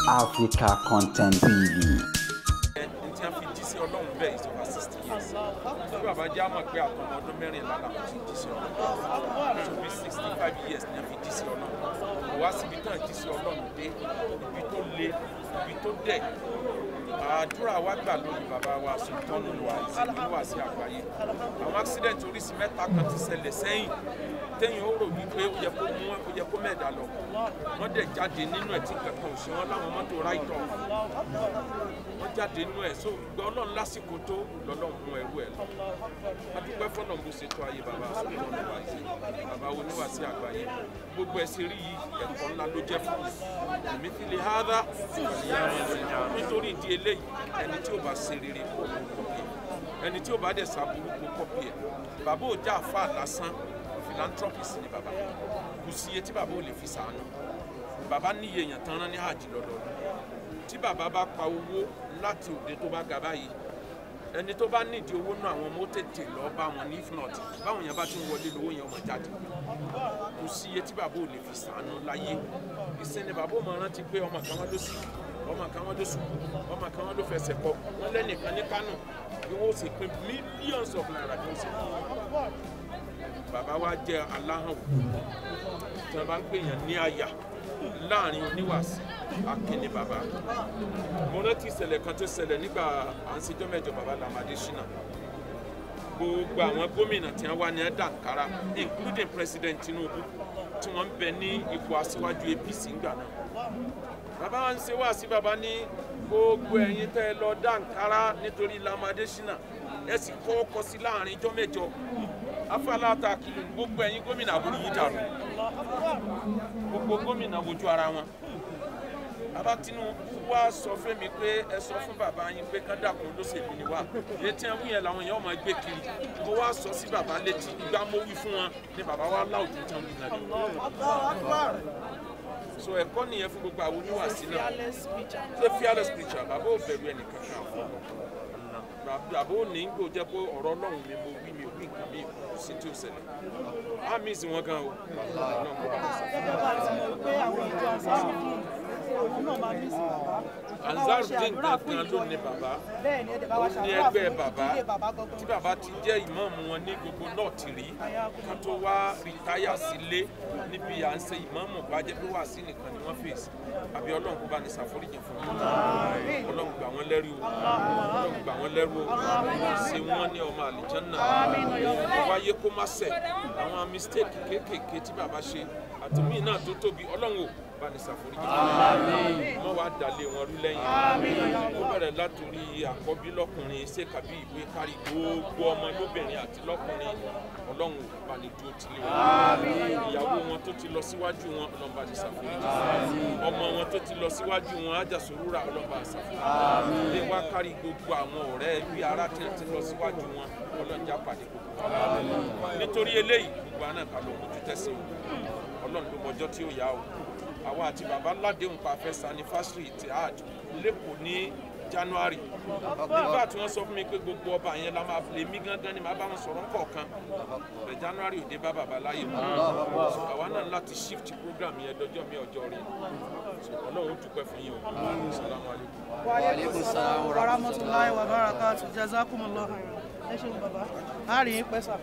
Africa Content TV. Tí a fi jí sí Ọlọ́run bẹ́ẹ̀ is over 60 years. Tí bàbá jẹ́ àmọ̀ pé àtọmọ ọdún 14 làwọn ti jí sí Ọlọ́run, tó bí 65 years ní a fi jí sí Ọlọ́run. Kò wá síbi tán jí sí Ọlọ́run dé, ibi tó le, ibi tó dẹ̀. Àdúrà wa gbà lórí bàbá wa Sultan wa ìsìnkú wà sí àgbáyé. Àwọn accident oríṣi mẹ́ta kan ti ṣẹlẹ̀ sẹ́yìn téèyàn ó rò wípé ó yẹ kó mú, ó yẹ kó mẹ́ẹ̀dá lọ. Wọ́n dẹ̀ jáde nínú ẹ̀ tí kankan ò ṣe wọ́n láwọn mọ́tò write off. Wọ́n jáde nínú ẹ̀. So ìgbà Ọlọ́run lásìkò tó lọ́lọ́run mú ẹrú ẹ̀ lọ. Adúpẹ́ fọlọ́n bó ṣe tó ayé bàbá Sultan wa yìí, bàbá oníwà sí àgbáyé. Gbogbo ẹ̀ ṣe rí yìí, ẹ̀kọ́ ńlá ló jẹ́ fún mi. Èmi fi lè hádá nítorí ìdí eléyìí, ẹni tí ó bá ṣe rere kó kó copy ẹ̀, ẹni tí ó bá dẹ̀ ṣàbúrú kó copy ẹ̀. Bàbá ò já àfa lásán, philanthropist ni bàbá. Kò sí iye tí bàbá ò lè fi sàánú. Bàbá níye èèyàn tán rán ní hajj lọ́dọọdún. Tí bàbá bá pa owó láti òde tó bá ga báyìí, ẹni tó bá nídìí owó náà, àwọn ọmọ ó tètè lọ bá wọn ní. If not, báwọn yẹn bá ti ń wọlé lówó yẹn, ọmọ jáde. Kò sí iye tí bàbá ò lè fi sàánú láyé. Ìsinmi bàbá ò mọ rántí pé ọmọ kan wọn ló sí, ọmọ kan wọn ló ṣubú, ọmọ kan wọn ló fẹsẹ̀ kọ, wọn lẹ́nìkan ní Kánò, bí wọ́n ó sì pín millions of naira bí wọ́n sì pín. Bàbá wa jẹ́ aláhàn tí wọ́n bá ń pèèyàn ní àyà láàrin oníwàásí, akínní bàbá. Mo rántí ìṣẹ̀lẹ̀ kan tó ṣẹlẹ̀ nígbà à ń ṣèjọ́ mẹ́jọ bàbá Lamade Shina. Gbogbo àwọn gómìnà tí wọ́n wá ní Dankara, including President Tinubu, tí wọ́n ń bẹ ní ipò aṣíwájú APC ńgbà náà. Bàbá wa ń ṣe wá sí, bàbá ní gbogbo ẹ̀yin tẹ́ ẹ lọ Dankara nítorí Lamade Shina, ẹ sì kọ́ ọkọ sí láàrin ijọ́ mẹ́jọ afáláta kìlú, gbogbo ẹ̀yin gómìnà, àbúrò yìí dàrú. Gbogbo gómìnà wojú ara wọn. Bàbá Tinubu wá sọ fún mi pé ẹ sọ fún bàbá yín pé kán dàkún, olóṣèlú ni wá. Etí ẹ̀wọ̀n yẹn làwọn èèyàn máa gbé kiri. Mo wá sọ sí bàbá létí. Ìgbà mo wí fún wọn ni bàbá wa láwùjọ tán wí náà. So ẹ̀kọ́ nìyẹn fún gbogbo àwọn oníwàásí náà. Ṣé fearless preacher, bàbá ò bẹ̀rù ẹnìkan kan fún bàbá ò ní gbò jẹ́ pé ọ̀rọ̀ Ọlọ́run mi mo wí, mi ò wí nǹkan mi, kò sí tí ó ṣẹlẹ̀. Á mí sí wọn gan o. Ọlọ́run kò bá wọn sọ. Gẹ́gẹ́ bá a ti mọ̀ pé àwọn ìjọ Ansarudeen, òun náà máa miss bàbá. Ansarudeen gangan ló ní bàbá. Bẹ́ẹ̀ ni, ẹ dẹ̀ bá wa ó ní ṣàdúrà ẹgbẹ́ fún bàbá ìdílé bàbá gangan. Tí bàbá ti jẹ́ ìmáàmù wọn ní gbogbo north rí ká tó wá retire sílé níbi à ń ṣe ìmáàmù, bá jẹ́ pé wàásì nìkan ni wọ́n fèsì. Àbí Ọlọ́run kó bá ní ṣàforíjì fún wọn. Ọlọ́run gbà wọ́n lẹ́rú o, Ọlọ́run gbà wọ́n lẹ́rú o, ṣe wọ́n ní ọmọ àlìjánná. Wáyé kó má ṣẹ̀ àwọn mistake kéékèèké tí bàbá ṣe àtìmí náà tó tóbi, Ọlọ́run ò bá ní ṣàforíjì fún wọn. Wọ́n wá dalé wọn rú lẹ́yìn. Ó bẹ̀rẹ̀ látòrí àkọ́bí lọ́kùnrin ṣé kàbí ìwé kárí gbogbo ọmọ lóbìnrin àti lọ́kùnrin. Ọlọ́run ò bá ní dúró tilé wọn. Ìyàwó wọn tó ti lọ síwájú wọn, Ọlọ́run bá ní ṣàforíjì fún. Ọmọ wọn tó ti lọ síwájú wọn, Ájàsòrúra, Ọlọ́run bá ṣàforíjì lè wá kárí gbogbo àwọn ọ̀rẹ́ ẹbí ará tí wọ́n ti lọ síwájú wọn. Ọlọ́run já pàdé gbogbo wọn. Nítorí eléyìí, gbogbo àná ká lọ mójú tẹ́sí o. Ọlọ́run ló mọjọ́ tí ó yá o. Àwa àti bàbá ládéhùn pa fẹ́ anniversary Ittihad lẹ́kọ̀ọ́ ní January. Nígbà tí wọ́n sọ fún mi pé gbogbo ọba yẹn la máa lè mí gángan ni màá bá wọn sọ̀rọ̀ ńkọ̀ọ̀kan bẹ̀. January ò dé bá bàbá láyé mọ́. So àwa náà láti shift program yẹn dọjọ́ mi ọjọ́ rí. So Ọlọ́run ó dúpẹ́ fún yín o. Salamu alaykum. Wa alaikum salam wa rahmatullahi wa barakatuh. Jazakumullahu khairan. Ẹ ṣeun bàbá, a rí yín pẹ́ sà.